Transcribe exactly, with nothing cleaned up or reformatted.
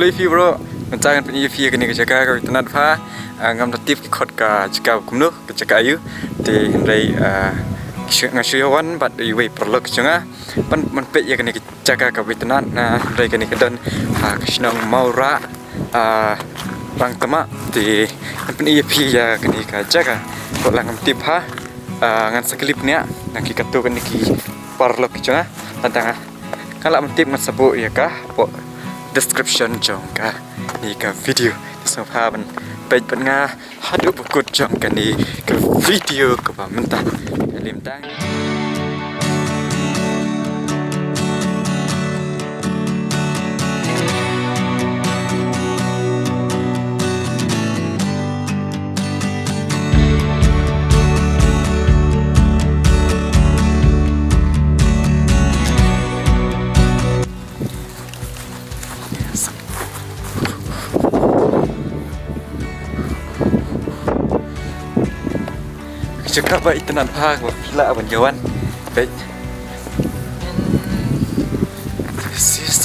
Hello ïa phi bro, mynta ngan pyni ïa phi kane ka jaka kaba itynnad bha. Ah, ngam da tip ki khot ka jaka kumno, ka jaka aïu. Te hynrei, ah, shu-, nga shu ïa wan bad iwei paralok jong nga ban, ban peit ïa kane ka jaka kaba itynnad, ah, hynrei kane ka don ha ka shnong Mawrah, ah, Rangtama. Te ngan pyni ïa phi ïa kane ka jaka. Ko la ngam tip ha, ah, ngan sa kylli bniah na ki katto katne ki paralok jong nga. Lada nga nga lah ban tip ngan sa buh ïa ka hapoh description jong kane ka video. Te sngewbha ban peit bad nga haduh ba kut jong kane ka video kaba mynta. Kali mynta. Ka jaka ba itynnad bha kaba phi lah ban ïa wan. Peit. This is